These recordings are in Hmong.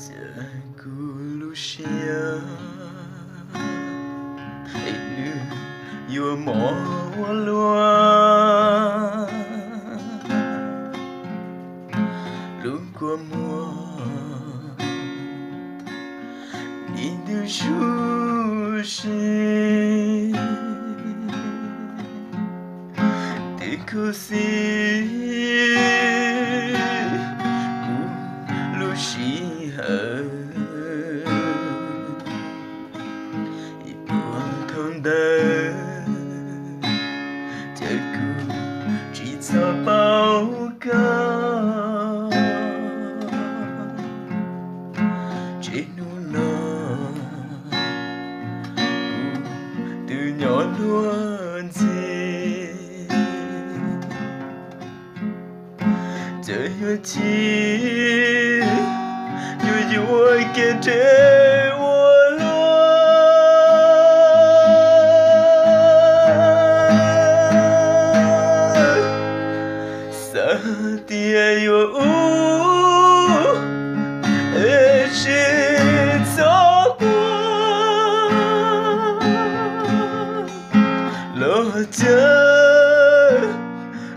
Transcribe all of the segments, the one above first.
Cia kuv lub siab es nws yuav mos ua luaj, lub kua muag ib ntus zuj zus, twb khuv xim kuv lub sij hawm. Puag thaum ntawd ces kuv tsis txhob paub koj. Ces hnub no kuv twb nyob luag ntxiv, ces yuav chim, yuav yuav kev nres ua luaj. Xav tias yuav ua es tsis txhob ua, los cas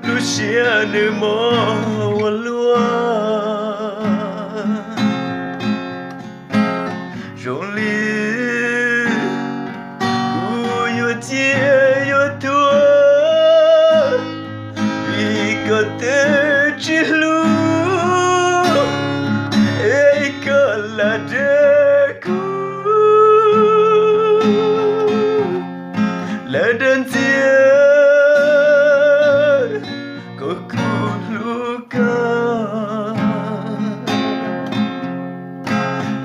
lub siab nws mos ua luaj. Zoo li kuv yuav ciaj yuav tuag vim koj twb tsis hlub, es koj lam dag kuv, lam dag ntxias kom kuv hlub koj,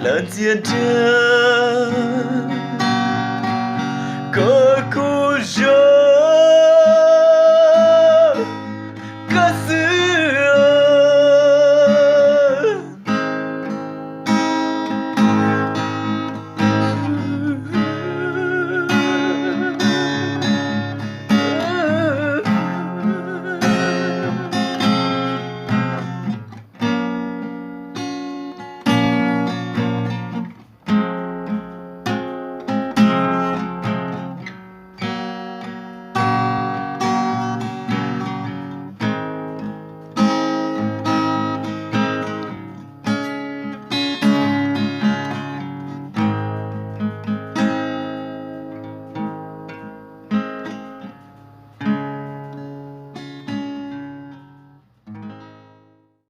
lam ntxias dag